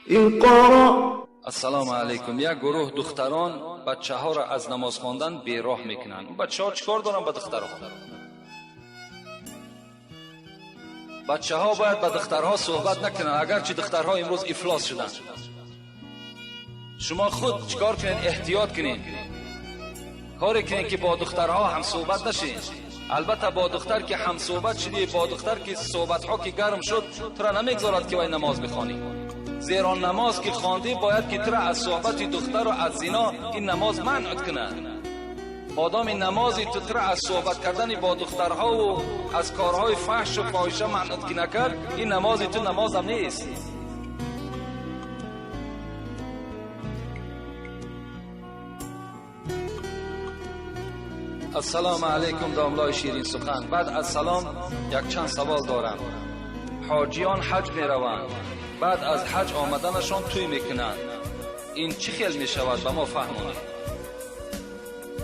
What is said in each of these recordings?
اقرأ. Ассалому алайкум. Як гурӯҳ духтарон бачаҳоро аз намоз хондан бероҳ мекунанд. Бачаҳо чӣ кор доранд ба духтарҳо? Бачаҳо бояд ба духтарҳо суҳбат накунанд, агарчи духтарҳо имрӯз ифлос шуданд. Шумо худ чӣ кор кунед? Эҳтиёт кунед, коре кунед, ки бо духтарҳо ҳамсуҳбат нашед. Албатта, бо духтар ки ҳамсуҳбат шудӣ, бо духтар ки суҳбатҳо ки гарм шуд, тура намегзорад, ки вай намоз бихонӣ. Зеро намоз ки хондӣ, бояд ки тура аз суҳбати духтару аз зино ин намоз манъ кунад. Модоми намози ту тура аз суҳбат кардани бо духтарҳову аз корҳои фаҳшу фоҳиша манъ ки накард, ин намози ту намозам нест. Ассалому алайкум, домлои ширин сухан. Баъд аз салом якчанд савол дорам. Ҳоҷиён ҳаҷ мераванд, баъд аз ҳаҷ омаданашон тӯй мекунанд. Ин чӣ хел мешавад, ба мо фаҳмонед.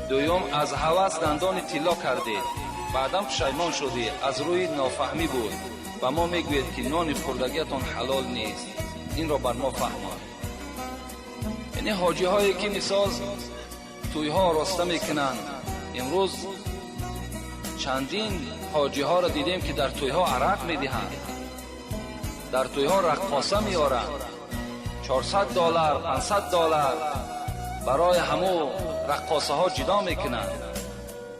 Дуюм, аз ҳавас дандони тилло кардед, баъдан пушаймон шудӣ, аз рӯи нофаҳмӣ буд. Ба мо мегӯед, ки нони хӯрдагиятон ҳалол нест. Инро бар мо фаҳмон. Яъне ҳоҷиҳое ки мисол тӯйҳо ороста мекунанд, имрӯз чандин ҳоҷиҳоро дидем, ки дар тӯйҳо арақ медиҳанд, дар тӯйҳо раққоса меоранд, $400, $500 барои ҳаму раққосаҳо ҷидо мекунанд.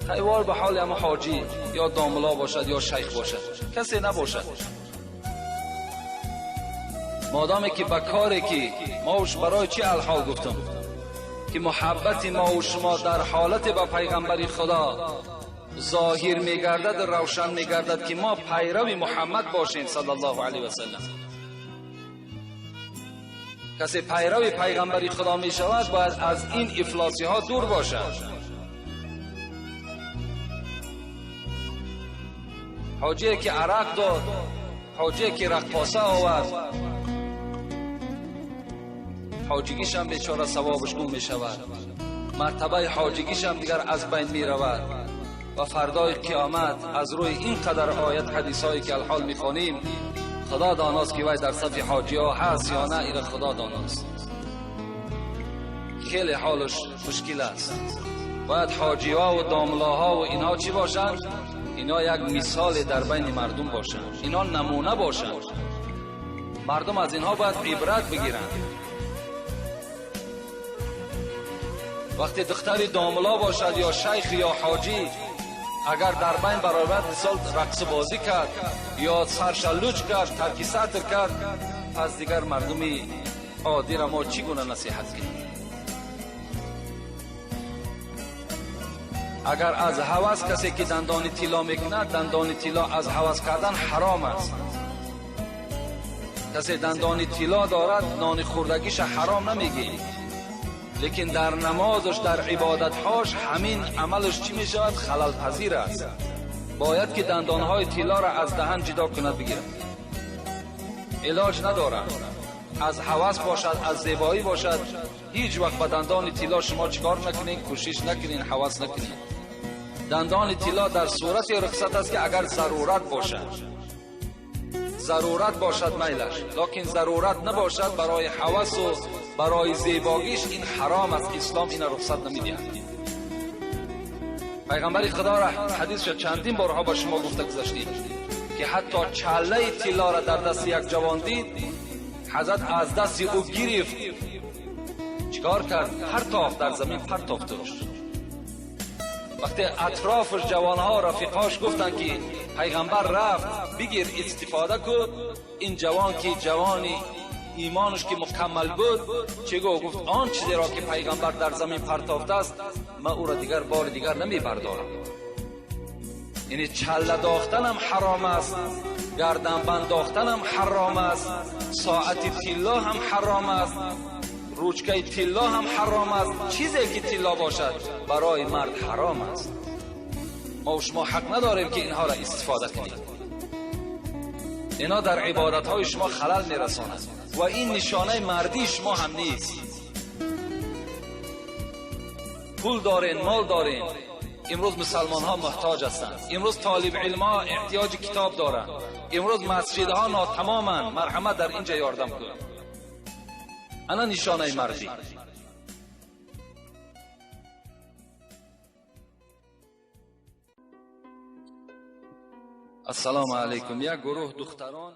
Хайвор ба ҳоли ҳаму ҳоҷӣ, ё домуло бошад, ё шайх бошад, касе набошад. Модоме ки ба коре ки мо барои чӣ алҳол гуфтам, ки муҳаббати мо ва шумо дар ҳолате ба пайғамбари Худо зоҳир мегардад, равшан мегардад, ки мо пайрави Муҳаммад бошем, саллаллоҳу алайҳи васаллам. Касе пайрави пайғамбари Худо мешавад, бояд аз ин ифлосиҳо дур бошад. Ҳоҷие ки арақ дод, ҳоҷие ки раққоса овард, ҳоҷигишам бечора савобаш гум мешавад, мартабаи ҳоҷигишам дигар аз байн меравад. Ва фардои қиёмат аз рӯи ин қадар оят ҳадисҳое ки алҳол мехонем, Худо доност, ки вай дар сафи ҳоҷиҳо ҳаст ё на, ира Худо доност. Хеле ҳолаш мушкил аст. Бояд ҳоҷиҳо ва домлаҳо ва инҳо чӣ бошанд? Ино як мисоле дар байни мардум бошанд, ино намуна бошанд. Мардум аз инҳо бояд ибрат бигиранд. Вақте духтари домло бошад, ё шайх, ё ҳоҷӣ, агар дар байн баробар мисол рақсу бозӣ кард ё сарша луч кард, тарки сатр кард, пас дигар мардуми оддиро мо чӣ гуна насиҳат кунем? Агар аз ҳавас касе ки дандони тилло мекунад, дандони тилло аз ҳавас кардан ҳаром аст. Касе дандони тилло дорад, нони хӯрдагиша ҳаром намегӣ, лекин дар намозаш, дар ибодатҳош ҳамин амалаш чӣ мешавад? Халалпазир аст. Бояд ки дандонҳои тиллоро аз даҳан ҷидо кунад, бигирад. Илоҷ надорад. Аз ҳавас бошад, аз зебоӣ бошад, ҳеҷ вақт ба дандони тилло шумо чикор накунед, кӯшиш накунед, ҳавас накунед. Дандони тилло дар сурати рухсат аст, ки агар зарурат бошад, зарурат бошад, майлаш. Лекин зарурат набошад, барои ҳавасу барои зебогиш ин ҳаром аст. Ислом ина рухсат намедиҳад. Пайғамбари Худоро ҳадисша чандин борҳо ба шумо гуфта гузаштем, ки ҳатто чаллаи тиллоро дар дасти як ҷавон дид, ҳазрат аз дасти ӯ гирифт, чикор кард? Партофт, дар замин партофтуш. Вақте атрофаш ҷавонҳо, рафиқҳош гуфтанд, ки пайғамбар рафт, бигир, истифода кун, ин ҷавон, ки ҷавони имонаш ки мукаммал буд, чӣ гуфт? Гуфт: он чизеро ки пайғамбар дар замин партофтааст, ман ӯро дигар бори дигар намебардорам. Яъне чалла дохтанам ҳаром аст, гарданбанд дохтанам ҳаром аст, соати тилло ҳам ҳаром аст, ручкаи тилло ҳам ҳаром аст. Чизе ки тилло бошад, барои мард ҳаром аст. Мо шумо ҳақ надорем, ки инҳоро истифода кунем. Ино дар ибодатҳои шумо халал мерасонад ва ин нишонаи мардии шумо ҳам нест. Пул дорен, мол дорен, имрӯз мусалмонҳо муҳтоҷ ҳастанд, имрӯз толиб илмҳо эҳтиёҷи китоб доранд, имрӯз масҷидҳо нотамоманд. Марҳамат, дар инҷа ёрдам кун. Ана нишонаи мардӣ. Ассалому алайкум. Як гурӯҳ духтарон.